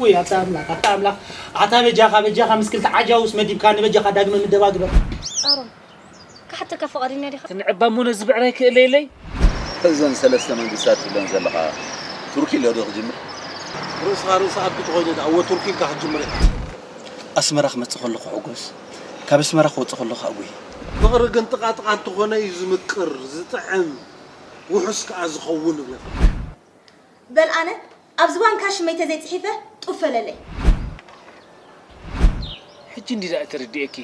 ውይ ኣታ ኣምላኽ፣ ኣታ ኣምላኽ፣ ኣታ በጃኻ፣ በጃኻ ምስ ክልተ ዓጃውስ መዲብካ ንበጃኻ ዳግመ ምደባ ግበር። ኣሮን፣ ክሓተካ ፍቓደኛ ዲኻ? ክንዕባ እሞ ነዚ ብዕራይ ክእለ ኢለይ? እዘን ሰለስተ መንግስታት ትብለን ዘለኻ ቱርኪ ኢለ ዶ ክጅምር? ርእስኻ ርእሲ ኣቢ ተኾይነ ደኣ እወ ቱርኪ ኢልካ ክትጅምር ኢኻ። ኣስመራ ክመጽእ ከለኹ ሕጎስ፣ ካብ ኣስመራ ክወጽእ ከለኹ ኣጉይ። ፍቕሪ ግን ጥቓ ጥቓ እንተኾነ እዩ ዝምቅር፣ ዝጥዕም፣ ውሑስ ከኣ ዝኸውን እብለካ። በል ኣነ ኣብ ዝባንካ ሽመይ ተዘይጽሒፈ ጡፍ በለለይ። ሕጂ እንዲ ደኣ ተረዲኤኪ።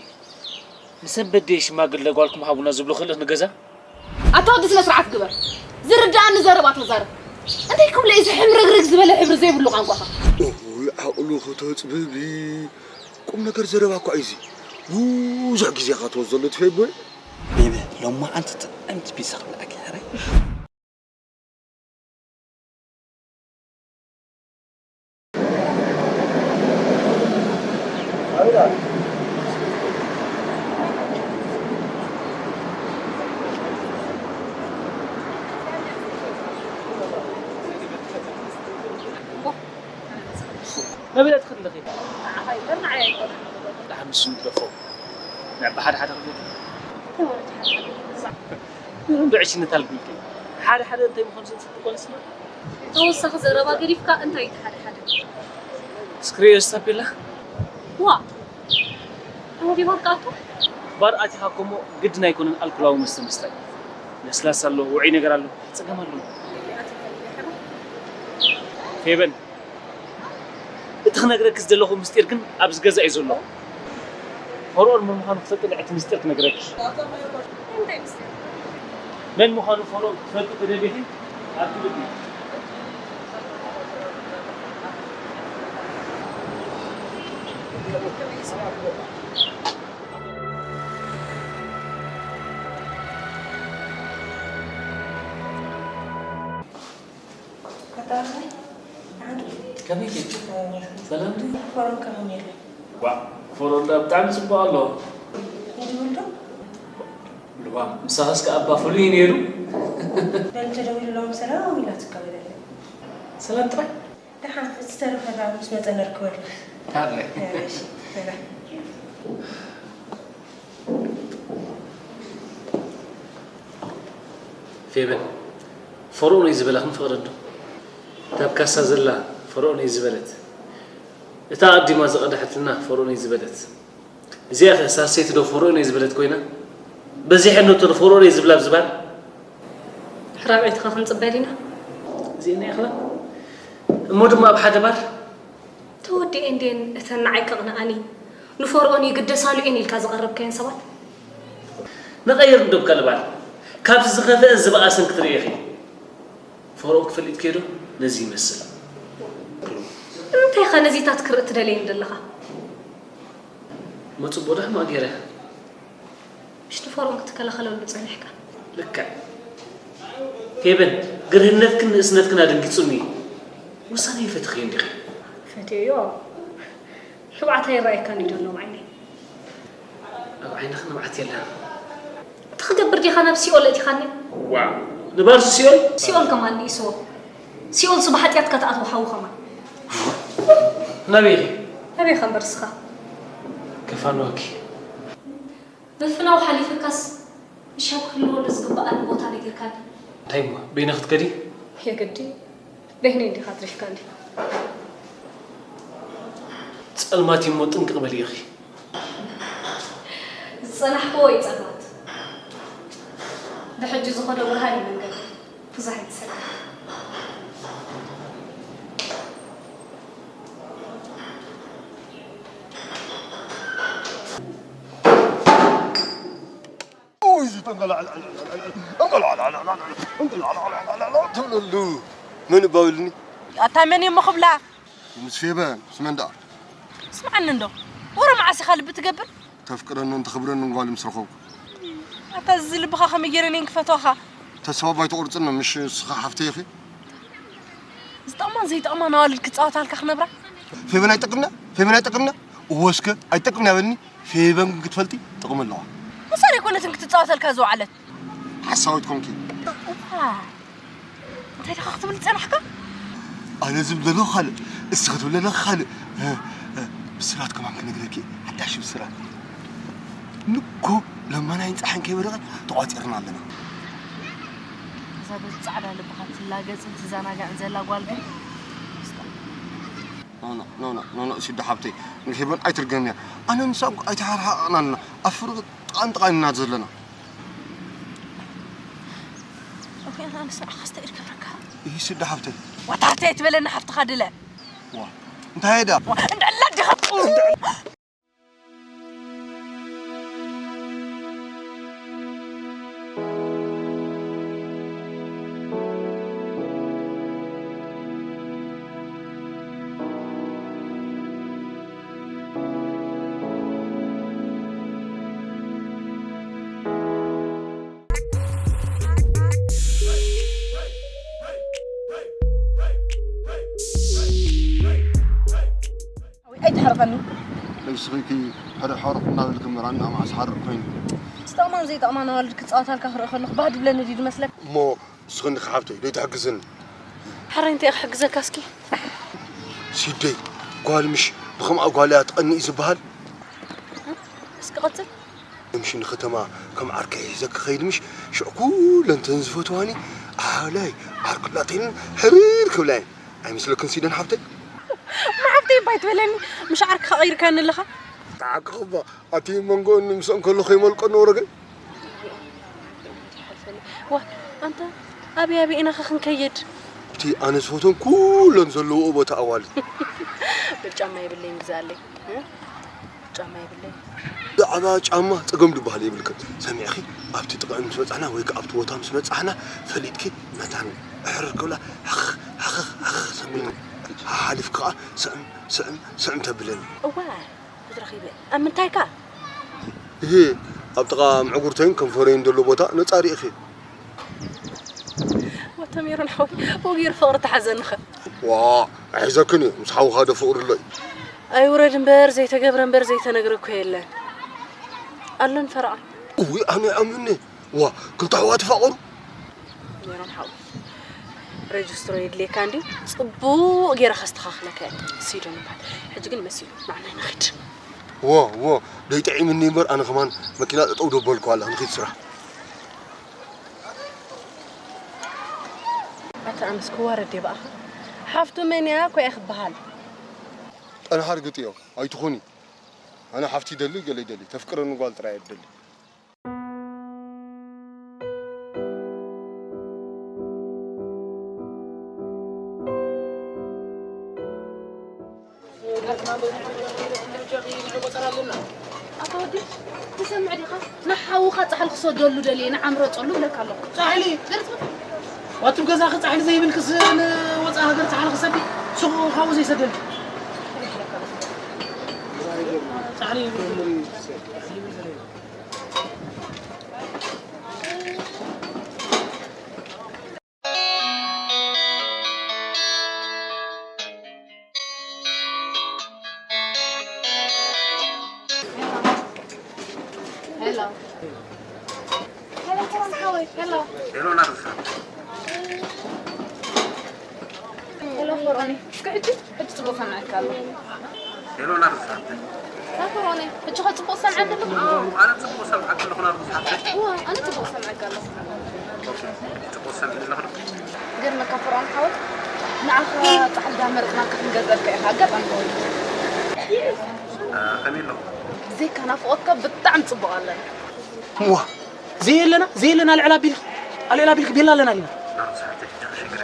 ንሰንበት ድየ ሽማግለ ጓልኩም ሃቡና ዝብሉ ክልእ ንገዛ? ኣታ ወዲ ስነ ስርዓት ግበር። ዝርድኣኒ ዘረባ ተዛረብ። እንታይ ክብሎ እዩ እዚ ሕምርግርግ ዝበለ ሕብሪ ዘይብሉ ቋንቋኻ? እውይ ዓቕሉ ክተጽብቢ። ቁም ነገር ዘረባ እኳ እዩ እዚ። ብዙሕ ግዜኻ ትወስደሉ ትፌቦይ። ቤቢ፣ ሎማዓንቲ ጥዕምቲ ፒዛ ክብልዓኪ ሕራይ። ናበይ ትኸዲ ኣለኺ? ንዓኻ ይበር ንዓይ ኣይኮነን። ደሓን ንሱ ንግደፎ። ንዕቢ ሓደ ሓደ ክብል። እንታይ ማለት ሓደ ሓደ? ንዕሽነት ኣልግልኪ። ሓደ ሓደ እንታይ ምዃኑ ዘንስት እኮ ንስማ። ተወሳኺ ዘረባ ገዲፍካ እንታይ እዩ ሓደ ሓደ? ስክሪዮ ስታፔላ? ዋ! ኣበይ ባር ከኣቱ? ባር ኣቲኻ እኮ እሞ ግድን ኣይኮነን ኣልኮላዊ መስተ ምስታይ። ለስላሳ ኣሎ፣ ውዑይ ነገር ኣሎ፣ ጸገም ኣሎ። ፌበን፣ እቲ ክነግረኪ ዝደለኹ ምስጢር ግን ኣብዚ ገዛ እዩ ዘሎ። ፈርኦን መን ምዃኑ ክፈልጥ ንዕቲ ምስጢር ክነግረኪ። እንታይ ምስጢር? መን ምዃኑ ፈርኦን ክትፈልጢ ተደሊኺ ኣብቲ ግቢ። ከመይ ጌርኪ? ሰላም ድዩ? ፈርኦን ከመይ ጌርኪ? ዋእ፣ ፈርኦን ደኣ ብጣዕሚ ጽቡቕ ኣሎ። ይድውል ዶ? ልባም፣ ምሳኻስ ከኣ እባ ፍሉይ ነይሩ። በል ተደዊሉ ሎም ሰላም ኢላትካ በለለይ። ሰላም ጥራይ? ደሓን፣ እቲ ዝተረፈ ከኣ ምስ መጸ ነርክበሉ። ታዲያ? እሺ፣ ሰላም። ፌበን፣ ፈርኦን እዩ ዝበላ ክንፈቕደዶ? እታ ኣብ ካሳ ዘላ ፈርኦን እዩ ዝበለት። እታ ኣቐዲማ ዝቐድሐትልና ፈርኦን እዩ ዝበለት። እዚኣ ኸ ሳሰይቲ ዶ ፈርኦን እየ ዝበለት ኮይና? በዚሐ ነቶ ዶ ፈርኦን እየ ዝብላ ኣብ ዝባን? ራብዐይቲ ኸ ክንጽበ ዲና? እዚአን ይኣኽላ። እሞ ድማ ኣብ ሓደ ባር? ተወዲኤ እንድየን እተን ንዓይ ከቕንኣኒ፣ ንፈርኦን ይግደሳሉ እየን ኢልካ ዘቐረብካየን ሰባት? ንቐይር እንዶ ብካልእ ባር። ካብዚ ዝኸፍአን ዝበኣሰን ክትርኢ ኢኺ። ፈርኦን ክፈልጥ ከይዱ ነዚ ይመስል። እንታይ ኸ ነዚታት ክርኢ ትደልየኒ ዘለኻ? መጽቡቕ ዶ ሕማቕ ገይረ? ምሽ ንፎርም ክትከላኸለሉ ጸኒሕካ? ልክዕ። ፌበን፣ ግርህነትክን ንእስነትክን ኣደንጊጹኒ እዩ። ውሳነ ይፈትኽዮ እንዲኺ? ፈትየዮ። ንብዓት ኣይረኣየካን እዩ ዘሎ ኣብ ዓይነይ። ኣብ ዓይንኺ ንብዓት የለን። እቲ ክገብር ዲኻ ናብ ሲኦል እቲኻኒ? ዋው! ንባርሲ ሲኦል? ሲኦል ከማን ንእስዎ። ሲኦልሲ ብሓጢኣትካ ትኣትዎ ሓዊ ከማን። ናበይ ኢኺ? ናበይ ኢኻ እምበር እስኻ? ከፋንወኪ። ምፍናው ሓሊፍካስ ምሽ ኣብ ክህልወሉ ዝግበኣኒ ቦታ ነጊርካኒ። እንታይ እሞ በይነ ክትከዲ? የግዲ በይነይ እንዲኻ ኣትሪፍካኒ። ጸልማት እዩ እሞ ጥንቅቕ በሊ ኢኺ። ዝጸናሕክዎ እዩ ጸልማት። ብሕጂ ዝኸዶ ብርሃን እዩ መንገዱ። ብዙሕ ኣይትሰከፍ። ትብለሉ መን እባ በልኒ። ኣታ መን እየ እሞ ክብላ? ምስ ፌበን ምስ መን ደኣ? ስምዓኒ እንዶ ወረ መዓስ ኢኻ ልቢ ትገብር? ተፍቅረንን ተኽብረንን ጓል ምስ ረኸብኩ። ኣታ እዚ ልብኻ ከመይ ገይረ እኔን ክፈትወኻ? ተስፋ እባ ኣይተቑርጽኒ ምሽ ንስኺ ሓፍተይ ኢኺ። ዝጠቕማን ዘይጠቕማን ኣዋልድ ክጻወታልካ ክነብራ? ፌበን ኣይጠቅምና ፌበን ኣይጠቅምና እወ እስከ ኣይጠቅምና በልኒ። ፌበን ግን ክትፈልጢ ጥቕሚ ኣለዋ። ምሳሌ ኣይኮነትን ክትጻወተልካ ዝወዓለት። ሓሳዊት ኮንኪ። እዋ እንታይ ዲኻ ክትብል ዝጸናሕካ? ኣነ ዝብል ዘለኹ ካልእ እስኺ ክትብል ዘለኺ ካልእ። ብስራት ከማን ክነግረኪ ሓዳሽ ብስራት። ንኮ ለማናይን ጸሓይን ከይበረቐ ተቋጺርና ኣለና። እዛ በዚ ጻዕዳ ልብኻ ትላገጽን ትዘናጋዕን ዘላ ጓል ግን ኖኖ ኖኖ ኖኖ ሲዶ ሓብተይ ንፌበን ኣይትርገምያ። ኣነ ንሳ እኮ ኣይተሓርሓቕናን ኢና ኣብ ፍርቂ ጥቓን ጥቓን ኢና ዘለና። እኮ ኣነ ንስኻ ከስተ ኢድ ከብረካ። ይህ ሲዶ ሓብተይ። ዋታርተይ ትበለኒ ሓፍትኻ ድለ። ዋ እንታይ ዳ? እንድዕላ ዲኻ። ኣይትሕርቐኒ። ንስኺ ሕርቕ ሕርቕ እናበልኪ እምበር ኣነ መዓስ ሓርቕ ኮይኑ። ዝጠቕማን ዘይጠቕማን ኣዋልድ ክጻወታልካ ክርኢ ከለኹ ባህ ድብለኒ ድዩ ዝመስለካ? እሞ ንስኺ እንዲኺ ሓብተይ ዶ ኣይትሕግዝኒ? ሓራይ እንታይ ክሕግዘካ እስኪ? ሲደይ ጓል ምሽ ብኸምኣ ጓል እያ ትቐኒ እዩ ዝበሃል? እስኪ ቀጽል። ምሽ ንኸተማ ከም ዓርከይ ሒዘ ክኸይድ ምሽ ሽዑ ኩለን ተን ዝፈትዋኒ ኣሃላይ ዓርኩላተይን ሕርር ክብላ እየን። ኣይመስለክን ሲደን ሓብተይ? እሞ ሓብተይ እባ ኣይትበለኒ፣ ምሽ ዓርክኻ ቀይርካኒ ኣለኻ። ተዓቅኺ እባ፣ ኣቲ መንጎ እኒ ምስአን ከሎ ከይመልቆ ነበረ ግን። ዋ ኣንታ ኣበይ ኣበይ ኢናኸ ክንከይድ? እቲ ኣነ ዝፈትወን ኩለን ዘለውኦ ቦታ ኣዋልድ። በል ጫማ የብለይን ግዛኣለይ። እ? ጫማ የብለይን። ብዛዕባ ጫማ ጸገም ዝበሃል የብልክን። ሰሚዕኺ ኣብቲ ጥቕዕን ምስ በጻሕና ወይ ከኣ ኣብቲ ቦታ ምስ በጻሕና ፈሊጥኪ መታን ሕርር ክብላ ሕኽ ሕኽ ሕኽ ሰሚዕና ሓሓሊፍኪ ከኣ ስዕም ስዕም ስዕም ተብለኒ። እዋይ ክትረኺበ ኣብ ምንታይካ? እሂ ኣብ ጥቓ ምዕጉርተይን ከንፈረይን ዘሎ ቦታ ነጻ ርኢኺ። ወተሜሮን ሓወይ ወጊሩ ፍቕሪ ተሓዘንኸ? ዋ ኣሒዘክን እዩ ምስ ሓውኻ ዶ ፍቕሪ ኣሎ እዩ። ኣይውረድ እምበር ዘይተገብረ እምበር ዘይተነግረ እኮ የለን። ኣሎን ፈረቓን። እውይ ኣነ ይኣምንኒ። ዋ ክልተ ኣሕዋት ይፋቐሩ። ሜሮን ሓው ሬጅስትሮ የድልየካ እንድዩ ጽቡቕ ገይረ ከስተኻኽለካ እየ ሲዶ ንበሃል ሕጂ ግን መሲሉ ንዓናይ ንኺድ ዎ ዎ ደይጥዒምኒ እምበር ኣነ ከማን መኪና ጠጠው ዶ በልኩ ኣላ ንኺድ ስራሕ ኣታ ኣነስ ክዋረድ እየ ብኣኻ ሓፍቱ መን እያ እኮ እየ ክበሃል ጠንሓ ርግጥዮ ኣይትኹኒ ኣነ ሓፍቲ ይደሊ ገለ ይደሊ ተፍቅረኒ ጓል ጥራይ እየ ዝደሊ ኣታ ወዲ ትሰምዕ ዲኻ ንሓውኻ ጻሕሊ ክሰደሉ ደልየ ንዓምረጸሉ እብለካ ኣለኹ ጻሕሊ ገርጽ ዋቱብ ገዛኺ ጻሕሊ ዘይብልክስ ንወጻኢ ሃገር ጻሕሊ ክሰዲ ሱቕ ሓው ዘይሰደልኪ Hello. Hello, Hello. Hello, ናርሳ። Hello, ፈርዖን። እስከ ሕጂ፣ ሕጂ ጽቡቕ ሰምዐካ ኣሎ። ሄሎ፣ ናርሳ። ታ ፈርዖን፣ ሕጂ ኸ ጽቡቕ ሰምዐኒ ኣለኹ? ኣዎ፣ ኣነ ጽቡቕ ሰምዐካ ኣለኹ፣ ናርሳ። እዋ፣ ኣነ ጽቡቕ ሰምዐካ ኣለኹ። ኦኬ፣ ጽቡቕ ሰምዐኒ ኣለኹ። ገርመካ ፈርዖን ሓወይ፣ ንዓኻ ጻሕሊ ዳመረጽናካ ክንገዝአካ ኢኻ። ኣጋጣሚ ተወሊዱ። እ፣ ከመይ ኣለኹ? ብዘይካ ናፍቖትካ ብጣዕሚ ጽቡቕ ኣለና። እዋ፣ ዘየለና፣ ዘየለና ኣልዕል ኣቢልክ፣ ኣልዕል ኣቢልክ ቤላ ኣለና ዲና? ናርሳ፣ ሕጂ ተሸግረ።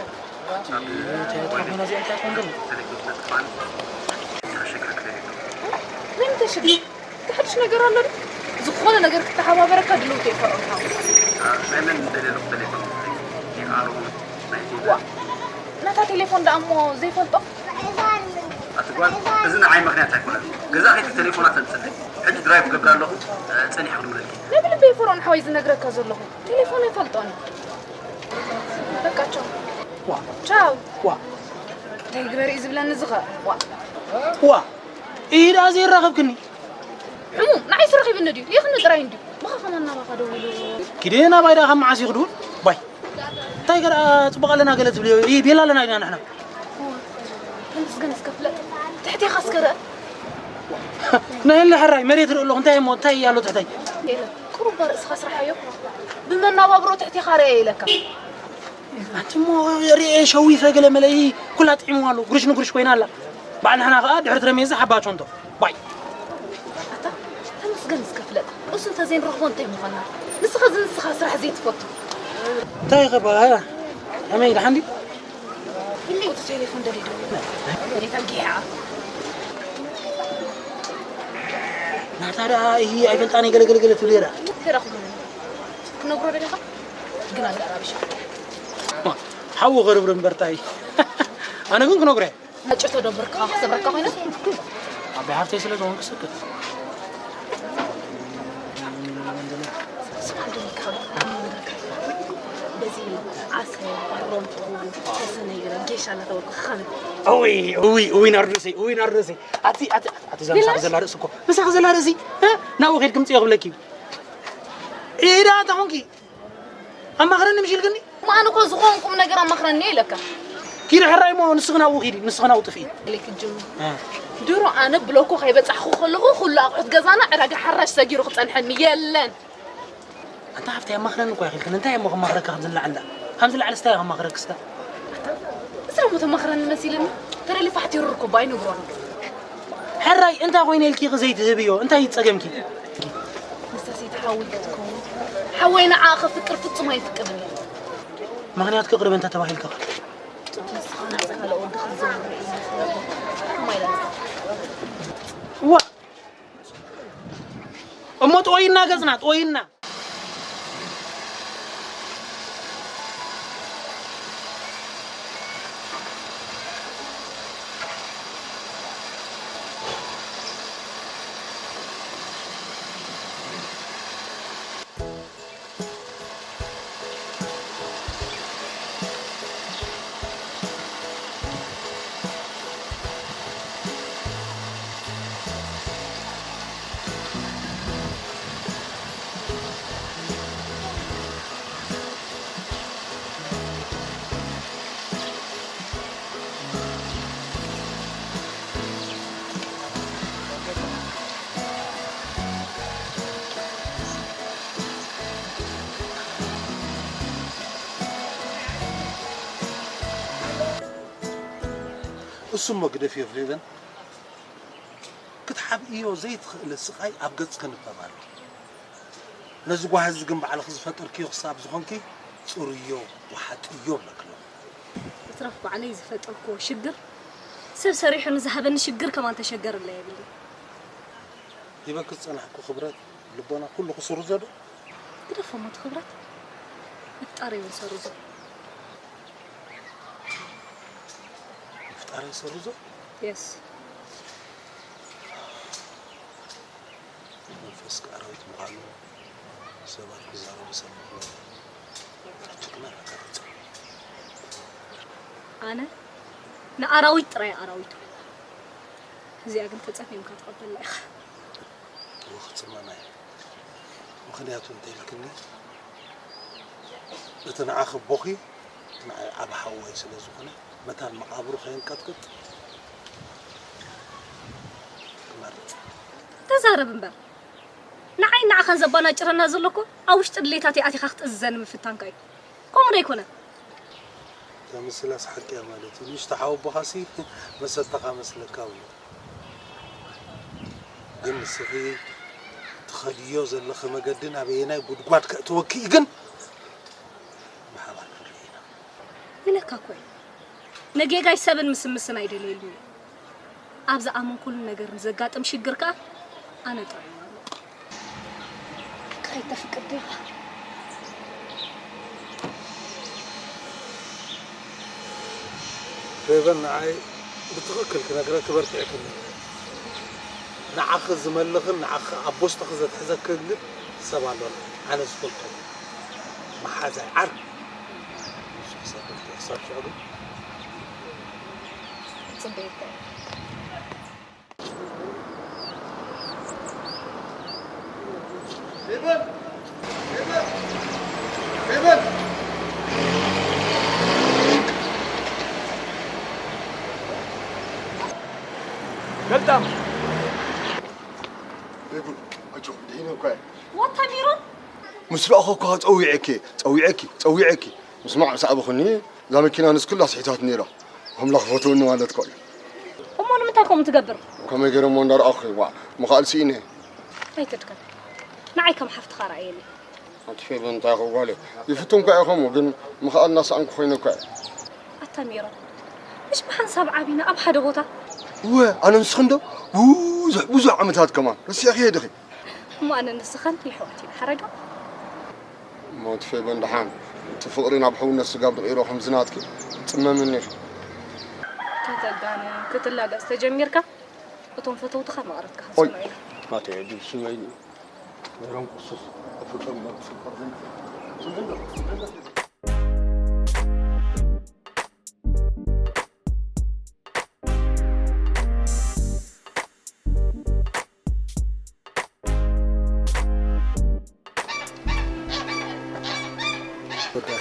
እንታይ ሽግር? ተሓድሽ ነገር ኣሎ ድዩ? ዝኾነ ነገር ክተሓባበረካ ድልውቲ እየ ፈርዖን ሓወይ። ናይ መን ደልየ ኣለኹ ቴሌፎን? ናይ ኣሮን፣ ናይ ዋ፣ ናታ ቴሌፎን ደኣ እሞ ዘይፈልጦ? ኣቲ ጓል፣ እዚ ንዓይ ምኽንያት ኣይኮነን። ገዛ ኸይደ ቴሌፎና ተምጽለይ። ሕጂ ድራይቭ ገብር ኣለኹ፣ ጸኒሐ ክድውለልኪ። ናይ ብልበይ ፈርዖን ሓወይ ዝነግረካ ዘለኹ። ቴሌፎን ኣይፈልጦን። በቃ ቻው። ዋ። ቻው። ዋ። እንታይ ግበሪ እዩ ዝብለኒ እዚ ኸ? ዋ። ዋ። ኢዳ ዘይራኸብክኒ። ሕሙም፣ ንዓይስ ረኺብኒ ድዩ? ይኽኒ ጥራይ እንድዩ። ብኻ ከማን ናባኻ ደዊሉ። ኪደ ናባይ ደኣ ካብ መዓስ እዩ ክድውል? ባይ። እንታይ ገ ደኣ ጽቡቕ ኣለና ገለ ትብልዮ? ይ-፣ ቤላ ኣለና ኢና ንሕና። ተመስገን እስከ ፍለጥ። ትሕቴኻ እስከ ርአ። ናይ እለ ሕራይ መሬት ርኢ ኣለኹ። እንታይ እሞ፣ እንታይ ኣሎ ትሕተይ? የለ፣ ቁሩብ እባ ርእስኻ ስርሓዮ። ብመናባብሮ ትሕቴኻ ርአ ኢለካ። ኣንቲ እሞ ርእየ ሸዊፈ ገለ መለ፣ ይ-፣ ኩላ ጥዒምዋ ኣሎ። ጉርሽ ንጉርሽ ኮይና ኣላ። በዓል ንሕና ኸኣ ድሕሪ ትረሜዛ ሓባ ቾንቶ። ባይ። ኣታ፣ ተመስገን እስከ ፍለጥ። እሱ እንተ ዘይንረኽቦ እንታይ ምኾንና? ንስኻ እዚ ንስኻ ስራሕ ዘይትፈቱ። እንታይ ኸ በ-፣ ከመይ ደሓን ድዩ? ቁጽሪ ቴሌፎን ደልዩ ደውሉ። እኔ ተንጊሓ። ናታ ደኣ፣ እሂ፣ ኣይፈልጣን እየ ገለ ገለ ገለ ትብል እየ ደኣ። እንታይ ደኣ ክብለኒ? ክነግሮ ደሊኻ? ግን ኣጋራብሻ። ሓዊ ኸርብር እምበር ታይ። ኣነ ግን ክነግሮ እየ። ኣጭር ተደብርካ ክሰብረካ ኮይነ። ኣቦይ ሓፍተይ ስለ ዝኾንክ ስክት። ስማ፣ እንደሚካበል በዚ ዓሰ፣ ባሮም፣ ተሰነይ፣ ጌሻ እናተበልኩ ክኸነ። እውይ፣ እውይ፣ እውይ፣ ናርዶሰይ፣ እውይ፣ ናርዶሰይ። ኣቲ፣ ኣቲ፣ ኣቲ፣ እዛ ምሳኺ ዘላ ርእሲ እኮ፣ ምሳኺ ዘላ ርእሲ፣ እ? ናብኡ ኸይድኪ ምጽዮ ክብለኪ እዩ። ኢዳ ተኾንኪ። ኣማኽረኒ ምሽ ኢልክኒ? እሞ ኣነ እኮ ዝኾን ቁም ነገር ኣማኽረኒ ኢለካ። ኪዲ ሕራይ እሞ ንስኺ ናብኡ ኪዲ፣ ንስኺ ናብኡ ጥፍኢ። ኢለክ ጅሙ። እ። ድሮ ኣነ ብሎኮ ከይበጻሕኩ ከለኹ ኩሉ ኣቑሑት ገዛና ዕዳጋ ሓራሽ ሰጊሩ ክጸንሐኒ የለን። ኣንታ ሓፍተይ ኣማኽረኒ እኮ ኢኺ ኢልክኒ። እንታይ እሞ ከማኽረካ ከምዚ ንላዕሊ? ከምዚ ንላዕሊ ስታይ ከማኽረክስ? እዚ ደሞ ተማኽረኒ መሲልኒ። ተደልዩ ፋሕቲሩ ርኩባ ኣይነግሮን። ሕራይ፣ እንታይ ኮይነ ኢልኪ ኢኺ ዘይትህብዮ? እንታይ እዩ ጸገምኪ? ንሳ ሰይቲ ሓወይ ክትከውን። ሓወይ ንዓኣ ከፍቅር ፍጹም ኣይፍቅድን እዩ። ምኽንያት ክቕርብ እንተ ተባሂልካ? ጡት ንስኻ ናጻ ካልኦ ወዲ ክትዘውር እዩ። ከማይ ኢላ። ዋ! እሞ ጥወይና ገጽና፣ ጥወይና። እሱ እሞ ግደፍዮ ፌቨን፣ ክትሓብእዮ ዘይትኽእሊ ስቓይ ኣብ ገጽ ከንበብ ኣሎ። ነዚ ጓሂ እዚ ግን ባዕልኺ ዝፈጠርክዮ ክሳብ ዝኾንኪ ጽርዮ፣ ወሓጥዮ እብለኪ ኣለኹ። እትረፍ ባዕለይ ዝፈጠርክዎ ሽግር፣ ሰብ ሰሪሑ ንዝሃበኒ ሽግር ከማን ተሸገርለ የብለይ። ሂበኪ ዝጸናሕኩ ክብረት፣ ልቦና ኩሉ ክስርዞ ዶ? ግደፎ እሞ እቲ ክብረት፣ ምፍጣር እውን ሰርዞ። ምፍጣር ይሰርዞ? የስ። መንፈስ ኣራዊት ምዃኑ ሰባት ክዛረቡ ሰማዕኩ። ሕጂ ግና ኣረጋግጸ። ኣነ ንኣራዊት ጥራይ ኣራዊት። እዚኣ ግን ተጸሚምካ ትቐበላ ኢኻ። እወ፣ ክጽመማ እየ። ምኽንያቱ እንተኢልክኒ፣ እቲ ንዓኺ ኣቦኺ፣ እቲ ንዓይ ዓቢ ሓወይ ስለ ዝኾነ፣ መታን መቓብሩ ከየንቀጥቅጥ ክመርጽ። ተዛረብ እምበር። ንዓይ ንዓኻን ዘባናጭረና ዘሎ እኮ ኣብ ውሽጢ ድሌታተይ ኣቲኻ ክትእዝዘኒ ምፍታንካ እዩ። ከምኡ ዶ ኣይኮነን? እታ ምስላስ ሓቂ እያ ማለት እዩ። ንእሽቶ ሓወቦኻሲ መሰተኻ መስለካ እዩ። ግን ንስኺ ትኸድዮ ዘለኺ መገዲ ናበየናይ ጉድጓድ ከእትወኪ እዩ ግን ብሓባር ክንርኢ ኢና። ኢለካ እኮ እየ። ንጌጋይ ሰብን ምስምስን ኣይደልየሉን እየ። ኣብ ዝኣመንኩሉ ነገር ንዘጋጥም ሽግር ከኣ ኣነ ጥራይ እማመን። ክኸይድ ተፍቅድ ዲኻ? ፌቨን ንዓይ ብትኽክል ክነግረኪ በርቲዕክኒ። ንዓኺ ዝመልኽን ንዓኺ ኣብ ቦስቶኺ ዘትሕዘክን ግን ሰብ ኣሎና። ኣነ ዝፈልጦ መሓዛይ ዓር ንሱ ክሳብ በልቲ ክሳብ ሽዑ ግን ክጽበየካ እየ። ገልጣም። ፌቨን፣ ኣጆኺ፣ ድሒነ እኳ እየ። ዋታ ሚሮን? ምስ ረኣኹ እኳ ጸዊዐኪ፣ ጸዊዐኪ፣ ጸዊዐኪ። ምስማዕ ምስ ኣበኹኒ፣ እዛ መኪና ንስ ኩላ ስሒታት ነይራ። ኣምላኽ ፈትውኒ ማለት እኮ እዩ። እሞ ንምንታይ ከምኡ ትገብር? ከመይ ገይረ እሞ እንዳረኣኹ፣ ዋ፣ ምኽኣል ስኢነ። ኣይትድከም። ንዓይ ከም ሓፍትኻ ረኣየኒ። ኣንቲ ፌቨን እንታይ ኢኹ ጓለይ? ይፍትንኳ እየ ከምኡ፣ ግን ምኽኣል እናሰኣንኩ ኮይነ እኳ እየ። ኣታ ሚሮን፣ ምሽ ብሓንሳብ ዓቢና ኣብ ሓደ ቦታ? እወ፣ ኣነ ንስኽን ዶ? ብዙሕ፣ ብዙሕ ዓመታት ከማን። ረሲዕኽዮ ዲኺ? እሞ ኣነ ንስኽን የሕዋት ኢና፣ ሓረጋ። እሞ እቲ ፌቨን ደሓን፣ እቲ ፍቕሪ ናብ ሕውነት ስጋብ ድቕይሮ ከምዚ ናትኪ፣ ጽመምኒ ኢኺ። ከተጋንን ክትላገጽ ተጀሚርካ፣ እቶም ፈተውትኻ መቕረትካ ኦይ፣ ክንጽንዑ ኢና። ናተይ ዕድል ስመይ እዩ። ነይሮም ቁሱስ፣ ፍቅር፣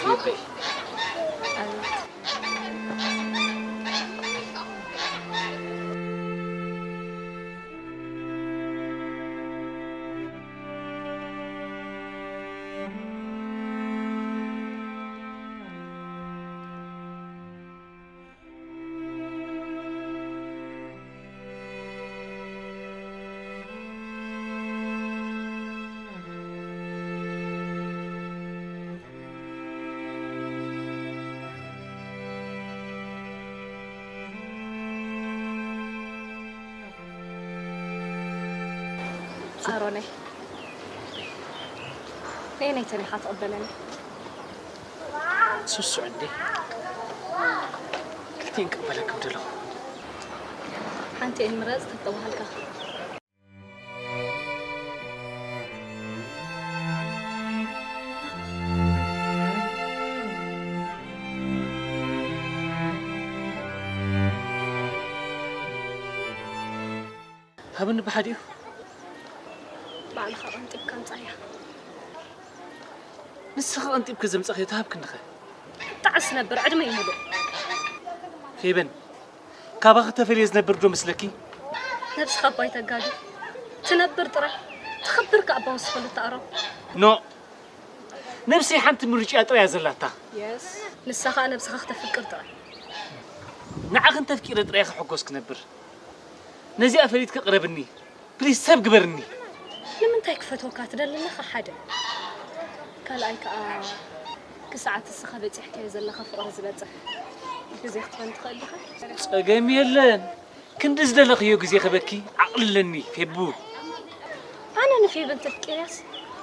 ፍቅር፣ ኣሮነይ፣ ነየነይተን ኢኻ ትቕበለኒ? ስሱዕ እንዴ? ክልቲኤን ክቕበለክም ደለኹ። ሓንቲኤን ምረጽ ተተባሃልካ። ሃብኒ ብሓዲኡ። ባዕልኻ ቀንጢብካ ኣምጻያ። ንስኺ ቀንጢብኪ ዘምጻኽዮ ተሃብክንኸ? ጣዕስ ነብር ዕድመይ ሙሉእ። ፌበን፣ ካባኺ ተፈልየ ዝነብር ዶ መስለኪ? ነብስኻ እባ ኣይተጋጊ። ትነብር ጥራይ። ትኽብር ከኣ ኣባ ወስኸሉ ተኣሮ። ኖ። ነብሰይ ሓንቲ ምርጫ ጥራይ እያ ዘላታ። የስ። ንሳ ከኣ ነብስኻ ክተፍቅር ጥራይ። ንዓኺ እንተፍቂረ ጥራይ ክሕጎስ ክነብር። ነዚኣ ፈሊጥኪ ቅረብኒ። ፕሊስ ሰብ ግበርኒ። ንምንታይ ክፈትወካ ትደሊ ኣለኻ? ሓደ። ካልኣይ ከኣ ክሳዕ እቲ እስኻ በጺሕካዮ ዘለኻ ፍቕሪ ዝበጽሕ ግዜ ክትፈን ትኽእል ዲኻ? ጸገም የለን። ክንዲ ዝደለኽዮ ግዜ ክበኪ ዓቕሊ ኣለኒ፣ ፌቡ። ኣነ ንፌበን ተፍቂርያስ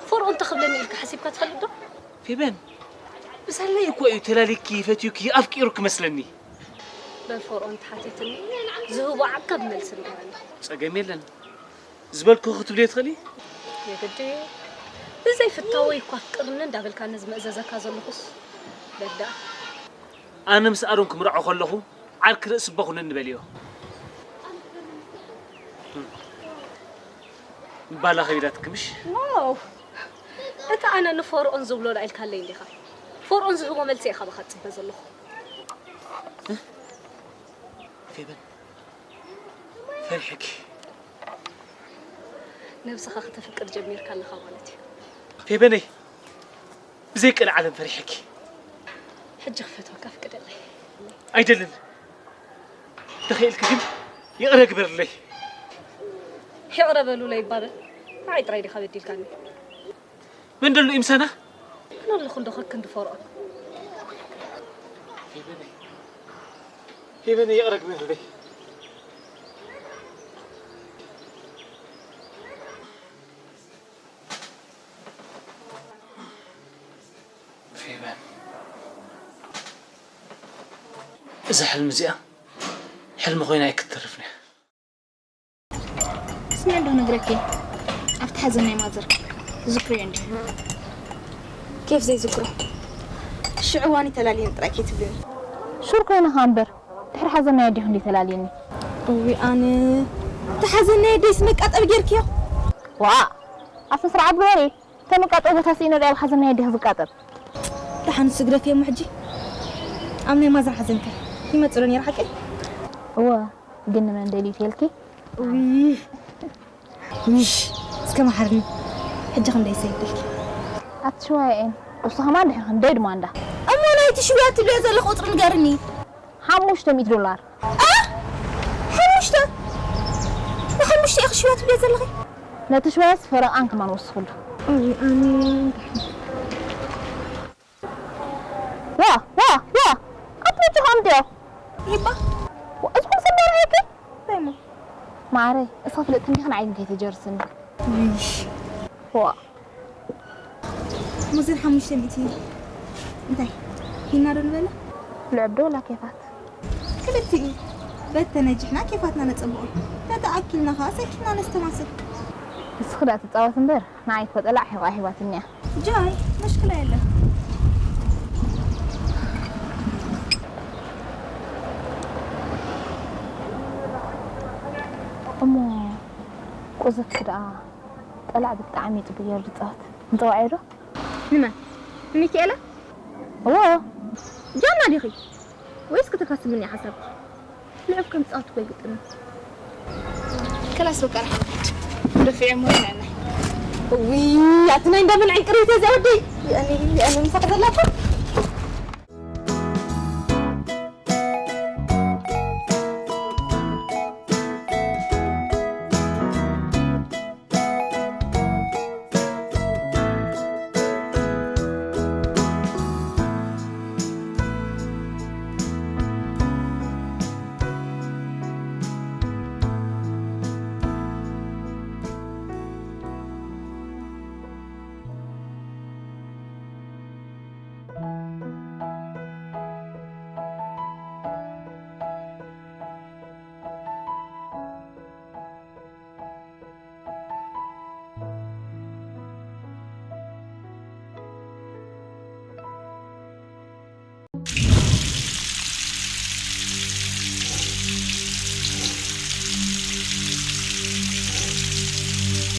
ፈርኦን ተኽብለኒ ኢልካ ሓሲብካ ትፈልጥ ዶ? ፌበን፣ ብሳለይ እኮ እዩ ተላሊኪ፣ ፈትዩኪ፣ ኣፍቂሩኪ መስለኒ። በል ፈርኦን ተሓቲትኒ፣ ዝህቦ ዓቃብ መልሲ ንገረኒ። ጸገም የለን። ዝበልኩ ክትብልዮ ትኽእሊ? የግዲ ብዘይ ፍታወይ እኳ ኣፍቅርኒ እንዳበልካኒ ዝመእዘዘካ ዘለኹስ በዳ። ኣነ ምስ ኣሮን ክምርዖ ከለኹ ዓርኪ ርእሲ ኣቦ ኩነኒ በልዮ። ባላ ከቢዳትኪ ምሽ? ዋው፣ እቲ ኣነ ንፈርኦን ዝብሎ ላኢልካለይ እንዲኻ። ፈርኦን ዝህቦ መልሲ ኢኻ ባኻ ትጽበ ዘለኹ። ፌበን ፈሪሐኪ። ነብስኻ ከተፍቅር ጀሚርካ ኣለኻ ማለት እዩ። ፌበነይ ብዘይ ቀልዓለም ፈሪሐኪ። ሕጂ ክፈትወካ ፍቅደለይ። ኣይደልን። ተኸኢልኪ ግን ይቕረ ግበርለይ። ይቕረ በሉለይ ይባበል። ንዓይ ጥራይ ዲኻ በዲልካኒ? መን ደሎ ኢምሳና? ኣነ ኣለኹ እንዶ ከክንዲ ፈርዖን። ፌበነይ ይቕረ ግበርለይ። ፌበን እዛ ሕልሚ እዚኣ ሕልሚ ኮይና ኣይክትተርፍን እያ። ስምዒ እንዶ ነግረኪ ኣብቲ ሓዘን ናይ ማዘር ዝክርዮ እንዲ ኬፍ ዘይዝክሮ ሽዑ ዋኒ ተላልየን ጥራይ ከይትብልኒ። ሹር ኮይነ ኸኣ እምበር ድሕሪ ሓዘን ናይ ኣዴኹ እንዲ ተላልየኒ። እዊ ኣነ እቲ ሓዘን ናይ ኣደይስ መቃጠል ጌርክዮ። ዋእ ኣስነ ስርዓት ግበሪ። ተመቃጠል ቦታ ስኢነ ዶ ኣብ ሓዘን ናይ ኣዴኺ ዝቃጠል? ደሓን ንሱ ግደፍዮ እሞ ሕጂ ኣብ ናይ ማዘር ሓዘንከ ይመጽእ ዶ ነይሩ ሓቀይ? እወ ግን ንመን ደልዩ ተልኪ? ውይ ውይ እስከ መሓርኒ። ሕጂ ክንደይ ሰይደልኪ? ኣቲ ሽዋየኤን እሱ ኸማን ድሕሪ ክንደይ ድማ እንዳ እሞ ናይቲ ሽውያ ትብልዮ ዘለኺ ቁፅሪ ንገርኒ። ሓሙሽተ ሚእቲ ዶላር። እ? ሓሙሽተ ንሓሙሽተ ኢኺ ሽውያ ትብልዮ ዘለኺ? ነቲ ሽዋያስ ፈረቓን ከማን ወስኽሉ። ኣይ ኣነ ዋ ዋ ዋ ኣቲ ምቹ ከምትዮ ይባ እዚ ኩሉ ሰብ እንዳረኣየኪ እንታይ እሞ ማዕረይ እስኺ ፍልጥቲ እንዲኺ ንዓይ ግን ከይተጀርስኒ ውይሽ ዋ ሙዝን ሓሙሽተ ሚእቲ እንታይ ሂና ዶ ንበላ ልዕብ ዶ ወላ ኬፋት ክልቲኡ በተነጅሕና ኬፋትና ነጸብቖ ተተኣኪልና ኸዓ ሰኪና ነስተማስል ንስኺ ደኣ ትጻወት እምበር ንዓይ እኮ ጠላዕ ሒቓ ሂባትኒ እያ ጃይ መሽክላ የለን እሞ ቁዘት ደኣ ጠላዕ ብጣዕሚ ጽቡቅ ገይሩ ዝጻወት ንጸዋዕዮ ዶ ንመን ንሚካኤላ እዎ ጃና ዲኺ ወይስ ክትካስብኒ ሓሳብኪ ልዕብ ከም ጻወት እኮ ይግጥም ከላስ በቃ ራሕት ደፊዐ ሞ ይናና ውይ ኣቲ ናይ እንዳመን ዕንቅሪት እዚኣ ወደይ ያኔ ያኔ ምሳቅ ዘላቶ